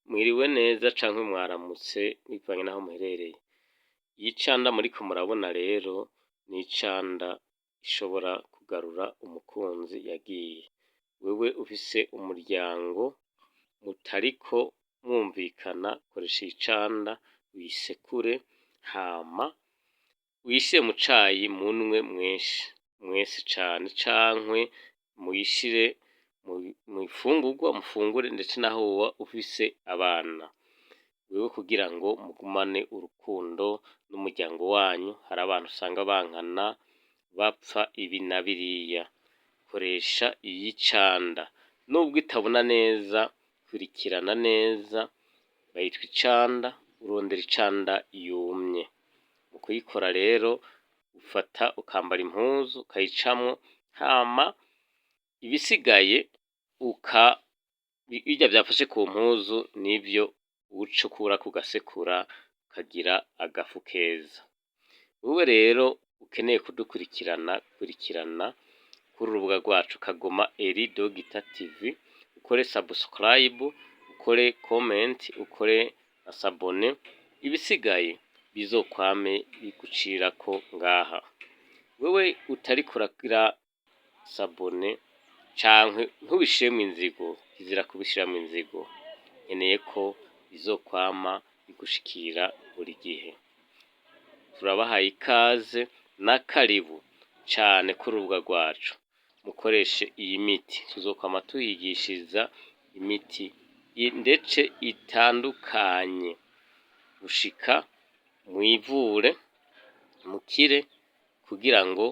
Mwiriwe neza canke mwaramutse bivanye naho muherereye. Iyi canda muriko murabona rero ni icanda ishobora kugarura umukunzi yagiye. Wewe ufise umuryango mutariko mwumvikana, koresha iyi canda uyisekure, hama uyishire mu cayi munwe mwenshi mwese cane, cankwe muyishire mw'ifungurwa mufungure, ndetse naho woba ufise abana. Wewe kugira ngo mugumane urukundo n'umuryango wanyu, hari abantu usanga bankana bapfa ibi na biriya. Koresha iyi canda nubwo itabona neza, kurikirana neza, bayitwa icanda, urondera icanda yumye. Mu kuyikora rero ufata ukambara impuzu ukayicamwo, hama ibisigaye uka birya vyafashe ku mpuzu nivyo uca ukurako ugasekura ukagira agafu keza. Wewe rero ukeneye kudukurikirana, kurikirana kuri urubuga rwacu Kagoma Eri Dogita TV, ukore subscribe, ukore comment, ukore na s'abonner, ibisigaye bizokwame bigucirako ngaha. Wewe utariko uragira s'abonner cankwe ntubishiremwo inzigo, kizira kubishiramwo inzigo. Nkeneye ko bizokwama bigushikira buri gihe. Turabahaye ikaze na karibu cane kuri urubuga rwacu. Mukoreshe iyi miti, tuzokwama tuyigishiriza imiti ndetse itandukanye gushika mwivure mukire, kugira ngo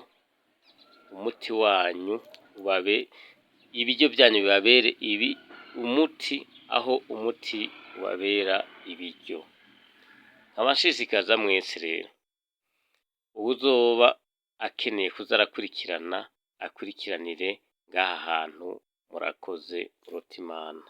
umuti wanyu ubabe, ibiryo vyanyu bibabere ibi umuti aho umuti ubabera ibiryo. Nkaba nshishikaza mwese rero, uwuzoba akeneye kuza arakurikirana akurikiranire ngaha hantu. Murakoze, murote Imana.